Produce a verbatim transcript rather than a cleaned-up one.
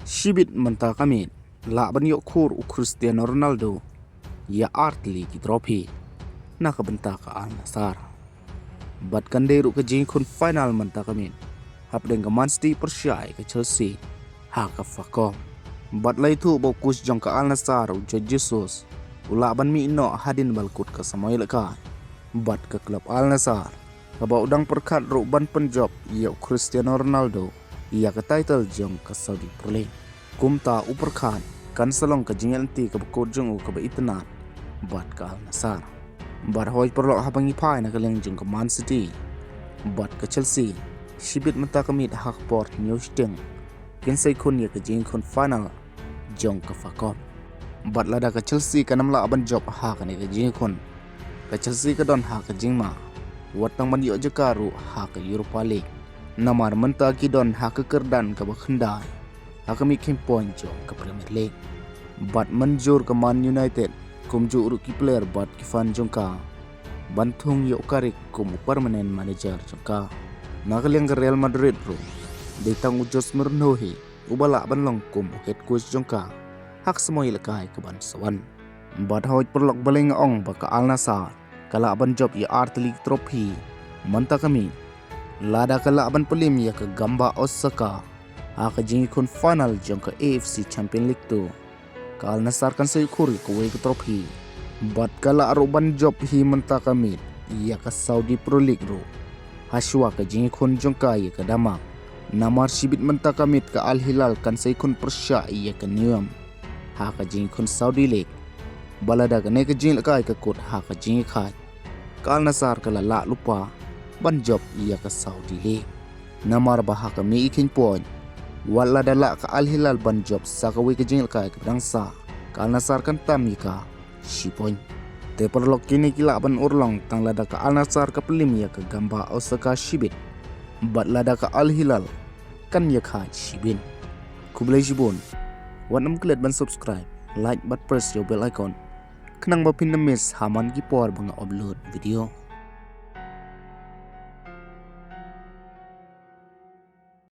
Shibit mynta ka miet lah ban ïoh khur u Cristiano Ronaldo ïa artylli ki trophy na ka bynta ka Al Nassr. Bad kan dei ruh ka jingïakhun final mynta ka miet hapdeng ka Man City pyrshah ïa ka Chelsea ha ka F A Cup. Bad la ïathuh ba u coach jong ka Al Nassr u Jorge Jesus u lah ban mih noh hadien ba la kut ka samoi lehkai bad ka club Al Nassr, kaba u dang pyrkhat ruh ban pynjop ïa u Cristiano Ronaldo ïa ka title jong ka Saudi Pro League. Kumta u pyrkhat kan sa long ka jingïaid lynti kaba kut jong u kaba itynnad bad ka Al Nassr. Bad hoi paralok, haba ngi phai na ka liang jong ka Man City bad ka Chelsea, shibit mynta ka miet ha ka por hynñiew shiteng kin sa ïakhun ïa ka jingïakhun final jong ka F A Cup. Bad lada ka Chelsea kan ym lah ban jop ha kane ka jingïakhun, ka Chelsea ka don ha ka jingma wat tang ban ïoh jaka ruh ha ka Europa League, namar mynta ki don ha ka kyrdan kaba khyndai ha ka mih kheiñ point jong ka Premier League. Bad mynjur ka Man United kumjuh ruh ki player bad ki fan jong ka ban thung ïa u Carrick kum u permanent manager jong ka. Na ka liang ka Real Madrid ruh dei tang u Jose Mourinho hi uba lah ban long kum u head coach jong ka ha ka samoi lehkai kaban sa wan. Bad hoi paralok, balei nga ong ba ka Al Nassr ka lah ban jop ïa artylli ki trophy mynta ka miet? Lada ka lah ban pynlip ïa ka Gamba Osaka ha ka jingïakhun final jong ka A F C Champions League two, ka Al Nassr kan sa ïoh khur ïa kawei ka trophy. Bad ka lah ruh ban jop hi mynta ka miet ïa ka Saudi Pro League ruh hashwa ka jingïakhun jong ka ïa ka Dammam. Namar shibit mynta ka miet ka Al Hilal kan sa ïakhun pyrshah ïa ka Neom ha ka jingïakhun Saudi League. Bad lada kane ka jinglehkai ka kut ha ka jingïakhaid, ka Al Nassr ka la lah lypa ban jop ïa ka Saudi League, namar ba ha ka mih kheiñ point, wat lada lah ka Al Hilal ban jop sa kawei ka jinglehkai kaba dang sah, ka Al Nassr kan tam ïa ka shi point. Te paralok, kine ki lah ban urlong tang lada ka Al Nassr ka pynlip ïa ka Gamba Osaka shibit bad lada ka Al Hilal kan ïakhaid shibit. Khublei shibun. Wat nym klet ban subscribe, like bad press ïa u bell icon khnang ba phin nym miss ha man ki por ba nga upload video.